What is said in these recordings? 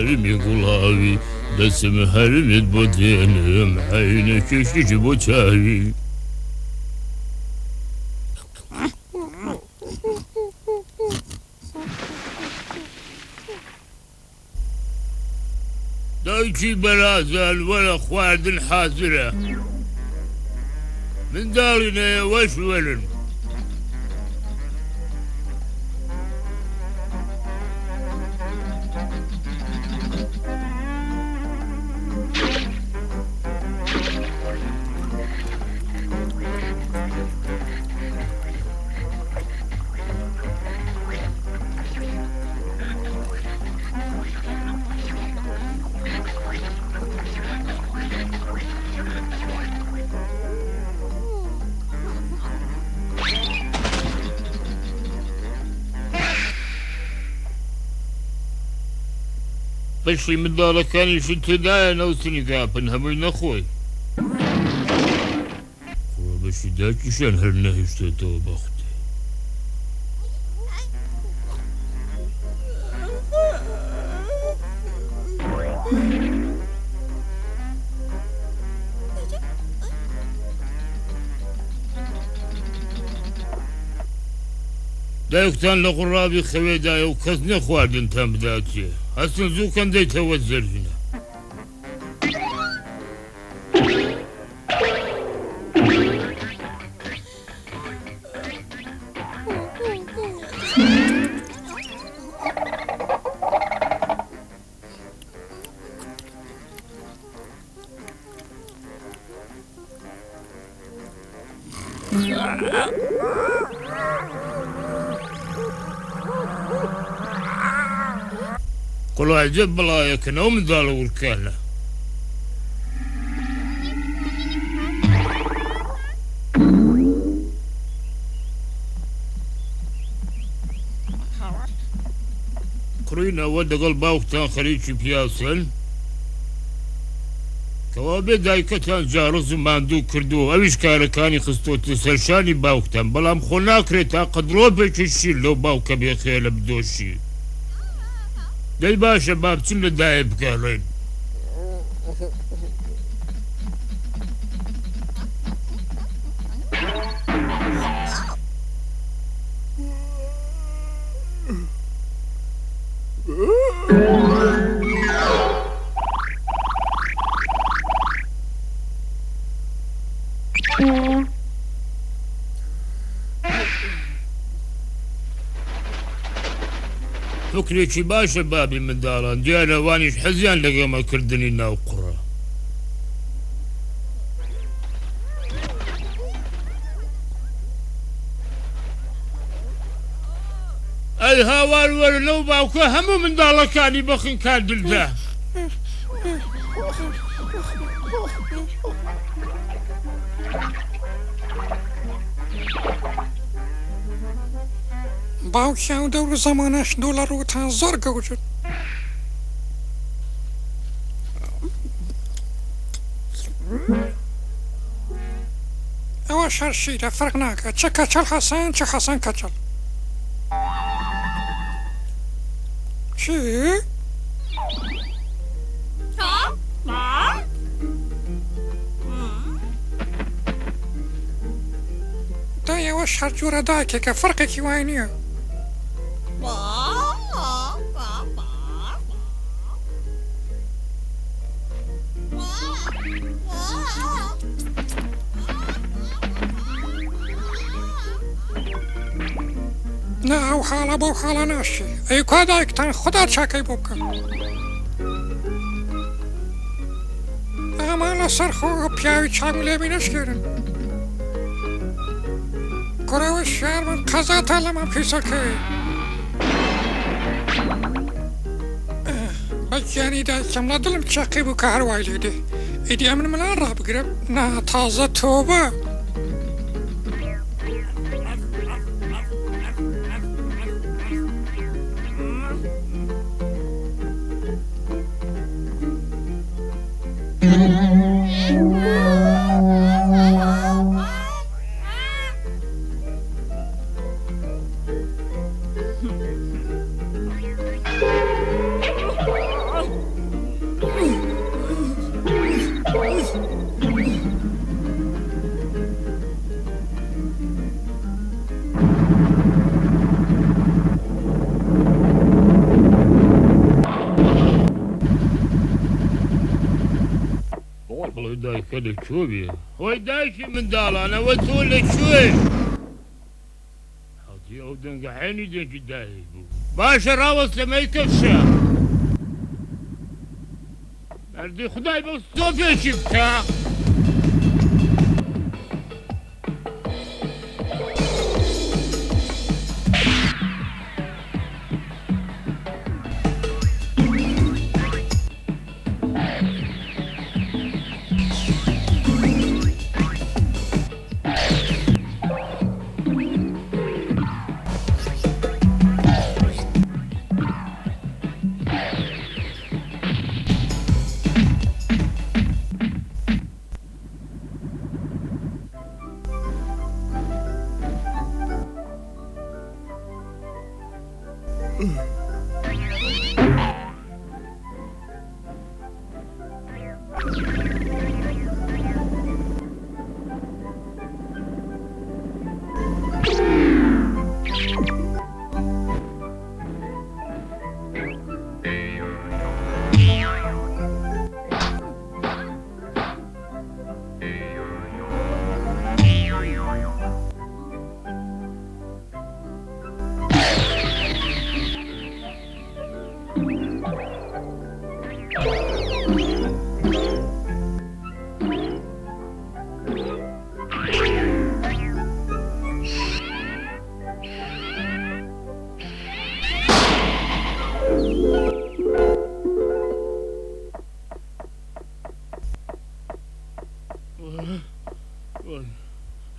هەرمی گوڵاوی دەچم هەرمت بۆ دێنم عەینەکێکیش بۆ چاوی. دایکی بەرازان وەرە خواردن حازرە منداڵینە ئێوەش وەرن. بەشی منداڵەکانیشت تێدایە نەوسنی گاپن هەمووی نەخۆی. خوا بەشی دایکیشیان هەر نەهێشتۆتەوە بەخودێ. دایکتان لە قوڕاوی خەوێدایە و کەس نیە خواردنتان بداتێ هەستن زوو کەن دەیتەوە زەرینە. کوڕە عەجەب بەڵایەکن ئەو منداڵە ورکانە. کوڕینەوە دەگەڵ باوکتان خەریکی پیاسەن؟ کەوابێ دایکەتان جاڕز و ماندوو کردووە و ئەویش کارەکانی خستۆتە سەرشانی باوکتان، بەڵام خۆ ناکرێ تاقە دڵۆپێکی شیر لەو باوکە بێ خێرە بدۆشی. دەی باشە با بچم لە دایە بگەڕێین. فکرێکی باشە بابی منداڵان، دیارە ئەوانیش حەزیان لە گەمەکردنی ناو قوڕە. ئەی هاوار وەرە لەو باوکە هەموو منداڵەکانی بە خنکاندن دا. باوکی ئەو دەور و زەمانەش دۆلە ڕووتان زۆر گەوجن. ئەوەش هەر شیرە فەرق ناکا چ کەچەڵ حەسەن چ حەسەن کەچەڵ. چی؟ دای ئەوەش هەر جۆرە دایکێکە فەرقێکی وای نییە. نا ئەو حاڵە بەو حاڵە ناشێ ئەی کوا دایکتان خودا چاکەی بۆ بکە ئامان لەسەر خۆ پیاوی چاک لێمی نەشکێنن کوڕەوە شار من قەزاتان لە مام پیسەکەی بە گیانی دایکم لە دڵم چەقی بوو کە هەر وای لێ دێ ئیدی ئەمن ملان ڕابگرم نا تازە تۆبە. دەنگەکە لە کوێ بێ؟ هۆی دایکی منداڵان ئەوە تۆ لە کوێی؟ حاجی ئەو دەنگە عەینی دەنگی دایک بوو. باشە ڕاوەستە مەیکەشە. مەردی خودای بەو ستۆپێکی بکە.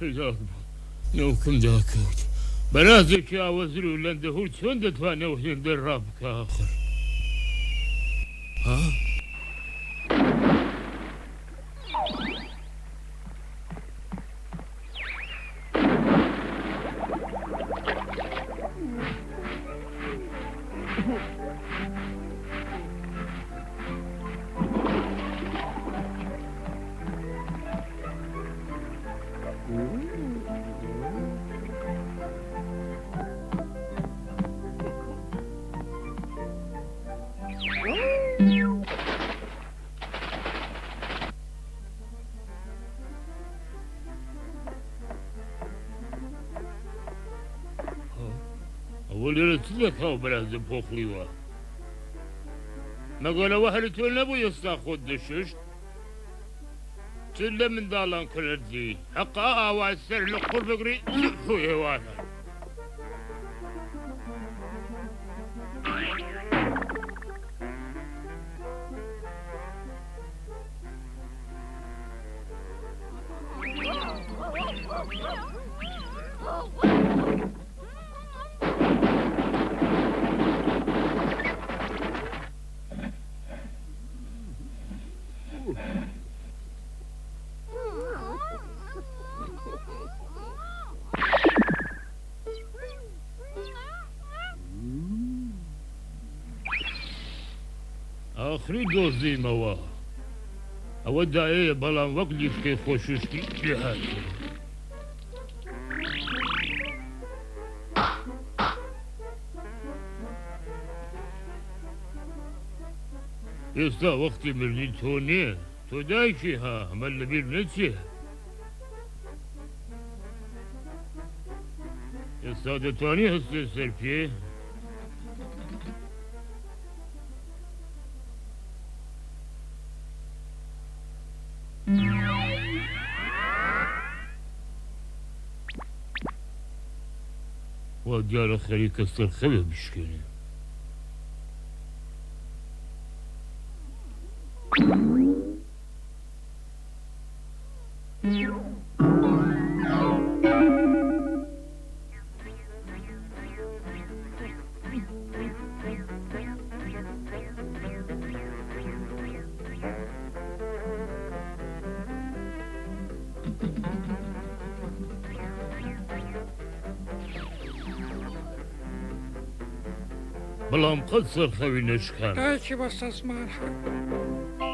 هیلاک بووم نەوکم داکەوت. بەرازێکی ئاوەزر و لەندەهور چۆن دەتوانێ ئەو هێندە ڕابکا ئاخر؟ ها؟ ئەوە لێرە چ دەکا و بەرازم پۆخڵیوە؟ مەگەر ئەوە هەر تۆ نەبوو ئێستا خۆت دەشوشت؟ چ لە منداڵان کردی حەقە ئاوا سەر لە قوڕ بگری سبح و ئێوارە. ئاخری دۆزیمەوە ئەوە دایەیە بەڵام وەک لیسکەی خۆشوشتی لێهاتووە. ئێستا وەختی مردنی تۆ نییە تۆ دایکی ها ئەمە لەبیر نەچێ ئێستا دەتوانی هەستێ سەر پێ؟ وا دیارە خەریکە سەرخەوێ بشکێنێ. بەڵام قەت سەرخەوی نەشکاند. دایکی بەستە زمان حەق.